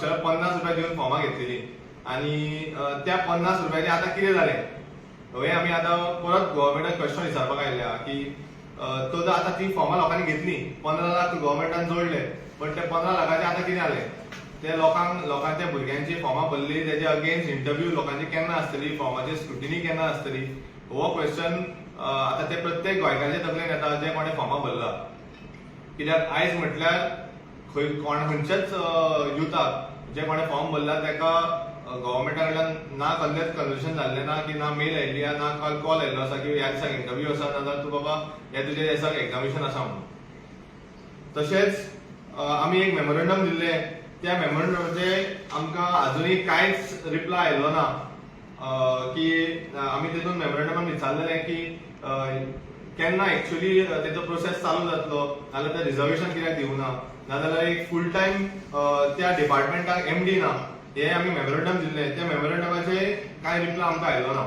अक्षर 50 रुपया दिवन फॉर्मां घेतलेली आनी त्या 50 रुपयाचें आतां कितें जालें, हें आमी आतां परत गव्हर्मेंटाक क्वेश्चन विचारपाक आयिल्ले की तो जर आतां ती फॉर्मां लोकांनी घेतली, 15 लाख गव्हर्मेंटान जोडले, पण ते 15 लाखाचे आतां कितें जालें? ते लोकांक, लोकांच्या भुरग्यांची फॉर्मां भरली, तेजे अगेन्स्ट इंटरव्यू लोकांची केन्ना आसतली, फॉर्माची स्क्रुटिनी केन्ना आसतली, हो क्वेश्चन आतां ते प्रत्येक गोंयकाराच्या तकलेन येता जे कोणें फॉर्मां भरला. कित्याक आयज म्हटल्यार खंय कोण खंयच्याच युथाक जे कोणें फॉर्म भरला ताका गव्हर्मेंटा कडल्यान ना कसलेंच कन्वर्सेशन जाल्लें ना की ना मेल आयिल्ली आहा, ना कॉल आयिल्लो आसा की ह्या दिसाक इंटरव्यू आसा, नाजाल्यार तूं बाबा हे तुजे दिसाक एग्जामिनेशन आसा म्हणून. तशेंच आमी एक मेमोरंडम दिल्लें. त्या मेमोरंडमाचे आमकां अजुनूय कांयच रिप्लाय आयलो ना की आमी तितून मेमोरंडमान विचारलेलें की केन्ना एक्चुअली तेजो प्रोसेस चालू जातलो, नाजाल्यार ते रिजर्वेशन कित्याक दिवना, नाजाल्यार एक फूल टायम त्या डिपार्टमेंटाक एमडी ना, हे आमी मेमोरंडम दिल्लें. त्या मेमोरंडमाचे कांय रिप्लाय आमकां आयलो ना.